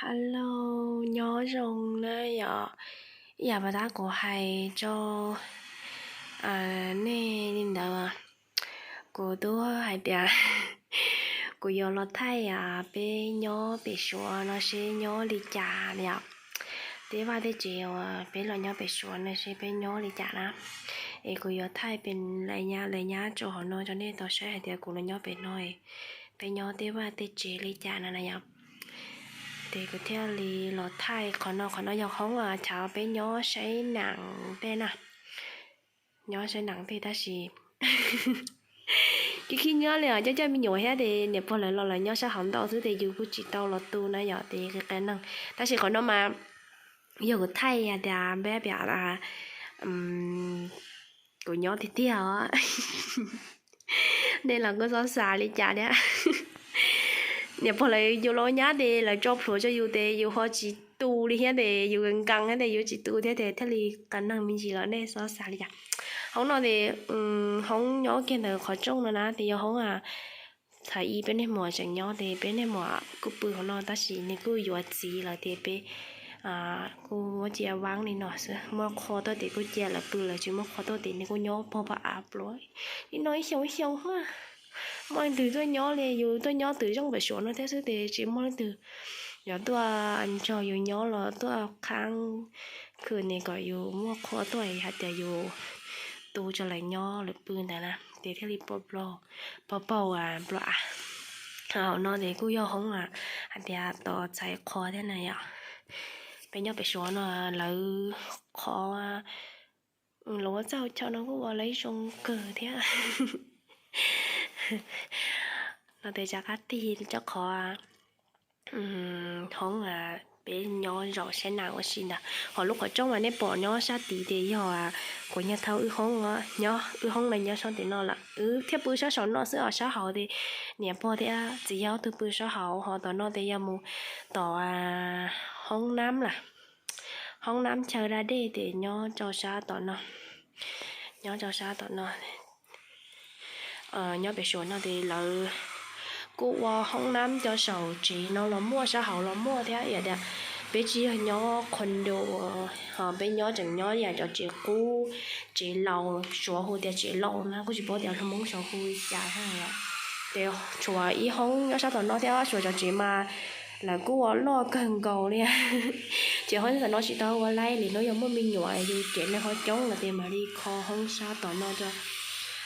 Hello, nyob zoo na yom. Ib yam pas tab kuv hais rau nej li ntawd, kuv twb hais tias kuv yuav los thaij peb nyob pem Suav no seb nyob li cas yom. Tej vaj tej tsev uas peb los nyob pem Suav no seb peb nyob li cas na. Es kuv yuav thaij pem lais nyab lais nyab rau hauv no rau nej tau saib hais tias kuv los nyob pem no, peb nyob tej vaj tej tsev li cas no na yom. Ces kuv thiaj li los thaij qhov no, qhov no yog hoob chav peb nyob saib nam tej na. Nyob saib nam tej tab sis khib khib nyob li os, coj coj me nyuam thiab ces niam pog lawv los lawv nyob sab hauv ntau xwb ces yus kuj tsis tau los tu na yom, ces qi qe neeg. Tab sis qhov no mas yog kuv thaij hais tias peb piam kuv nyob tiag tiag os. Nej los kuj xob xav li cas thiab. Niam pog lawv yus los nyab ces lawv tso plhuav rau yus ces yus ho tsis tu li thiab ces yus nkees thiab ces yus tsis tu thiab ces thiaj li qe neeg me ntsis los nej xob xav li cas. Hoob no ces hoob nyob kiag ntawm qhov rooj no na ces yog hoob thaum ub peb niag muam tseem nyob ces peb niag muam kuj pw hauv no tab sis nws kuj yuav txiv lawm ces peb kuj muab cia vaab li no xwb, muab qhua tuaj ces kuj cia lawv pw lawm, tsis muab qhua tuaj ces nws kuj nyob pog pag av pluav li no ib xyoos ib xyoos. Muaj leej twg tuaj nyob li yus tuaj nyob twm zeej pem Suav no thiab xwb ces tsis muaj leej twg yuav tuaj nrog yus nyob los tuaj qhaab khwm nws kom yus muab qhua tuaj hais tias yus tu rau lawv nyob lawv pw ntawd na ces thiaj li pog paug pluav av. Hauv no ces kuj yog hoob hais tias tos txhais qhua thiab na yom. Peb nyob pem Suav no lawv qhov lawv ua txaj chaw no kuj ua lawv zoo kawg thiab. No ces rov qab tig rau qhov hoob peb nyob zaum saib nam ua si ntawd. Ho lub qhov rooj mas nej pom nyob sab tid ces yog kuv nyuag thauj wb hoob, nyob wb hoob no nyob sab tim no lawm, wb thiaj pw sab saum no xwb os, sab hauv ces niam pog thiab txiv yawg ob tug pw sab hauv, ho tom no ces yog mus tom hoob nab lawm. Hoob nab chaw da dej ces nyob rau sab tom no, nyob rau sab tom no. Nyob pem Suav no ces lawv kuj ua hoob nab cov saum tsev no los muaj, sab hauv los muaj thiab. Yam tias peb tsis yog nyob condo, ho peb nyob tseem nyob yam cov tsev qub, tsev laus, Suav hu tias tsev laus na, kuj tsis paub tias lus Hmoob Suav hu li cas thiab. Ces tshuav ib hoob nyob sab tom no thiab, tshuav cov tsev mas lawv kuj ua loj kawg nkaus li. Ces hoob nyob tom no tsis tau ua laib li, hnub yog muaj me nyuam yus cem neeg ho coob lawm ces mam li kho hoob sab tom no rau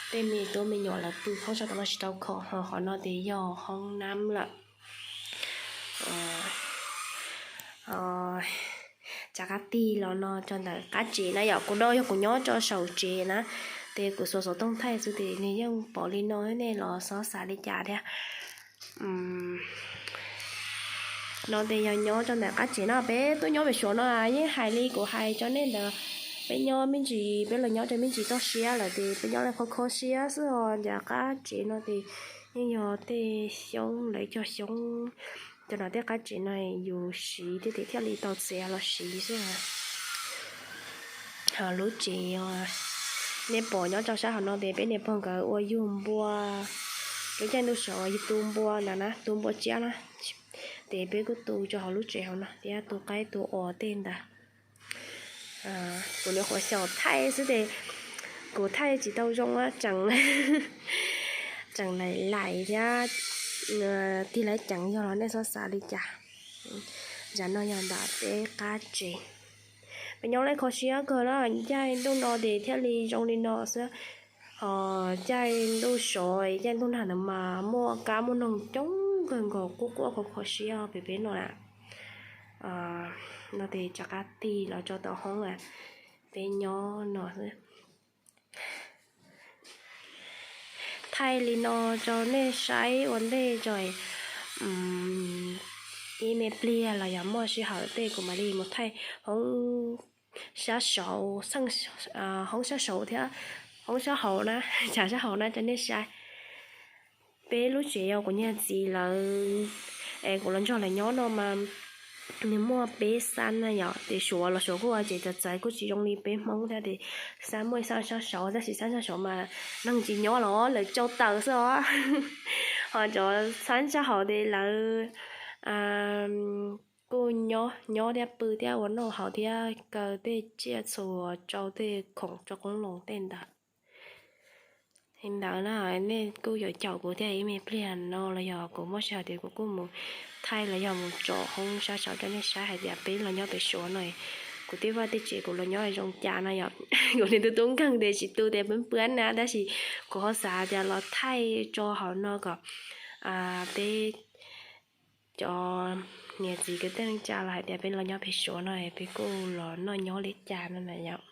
tej me tub me nyuam lawv pw, hoob sab tom no tsis tau kho. Ho qhov no ces yog hoob nab lawm. Rov qab tig los no rau ntawm qab tsev na yom, kuv no yog kuv nyob rau saum tsev na, ces kuv xuas xov tooj thaij xwb ces nws yeej pom li no, nej los xob xav li cas thiab. No ces yog nyob rau ntawm qab tsev no, peb tuaj nyob pem Suav no yeej hais li kuv hais rau nej ntawd, peb nyob me ntsis, peb los nyob rau me ntsis toj siab lawm ces peb nyob li kho kho siab xwb os. Ntawm qab tsev no ces yeej yog tej xyoob, lawv cog xyoob, cov no tej qab tsev no yus siv thiab ces thiaj li tau txiav los siv xwb. Ho lub tsev nej pom nyob rau sab hauv no ces peb niam pog nkawd ua yug npua, lub caij ntuj sov yug tu npua ntawd na, tu npua tsiab na, ces peb kuj tu rau hauv lub tsev hauv no thiab tu qaib tu os tej ntawd. Kuv nyuam qhuav xyaum thaij xwb ces kuv thaij tsis tau zoo, tseem, tseem laim laim thiab, tig lawv ceev yog los nej xob xav li cas. Zaum no yog ntawm peb qab tsev. Peb nyob li kho siab kawg na, caij ntuj no ces thiaj li zoo li no xwb. Ho caij ntuj sov, caij ntuj nag ntawd mas muaj kab muaj noog coob kawg nkaus, quaj quaj kho kho siab pem peb no na. No ces rov qab tig los rau tom hoob peb nyob no xwb. Thaij li no rau nej saib ua ntej tso, ib me pliag los yog muaj sij hawm tej kuv mam li mus thaij hoob sab saud, hoob sab saud thiab hoob sab hauv na, tshav sab hauv na rau nej saib. Peb lub tsev yog kuv niag txiv lawv es kuv los nrog lawv nyob no mas nws muaj peb xab na yom, ces Suav los Suav kuj ua tsev txawv txawv kuj tsis zoo li peb Hmoob thiab, ces xab muaj ib xab sab saud, tab sis xab sab saud mas neeg tsis nyob los lawv tsau taws xwb os. Ho cov xab sab hauv ces lawv kuj nyob nyob thiab pw thiab ua noj haus thiab kaw tej tsiaj txhu, tsau tej khoom tsau qoob loo tej ntawd. Li ntawd na, nej kuj yuav caum kuv thiab ib me pliag no los yog kuv muaj sij hawm tias kuv kuj mus thaij los yog mus tsom hoob sab saud rau nej saib hais tias peb los nyob pem Suav no, kuv tej vaj tej tsev kuv los nyob zoo cas no yom. Kuv niag tub tub nkeeg tias tsis tu tias peb puab na, tab sis kuv ho xav tias los thaij tso hauv no kom peb cov niam txiv kwv tij neej tsa los hais tias peb los nyob pem Suav no peb kuj los noj nyob li cas no na yom.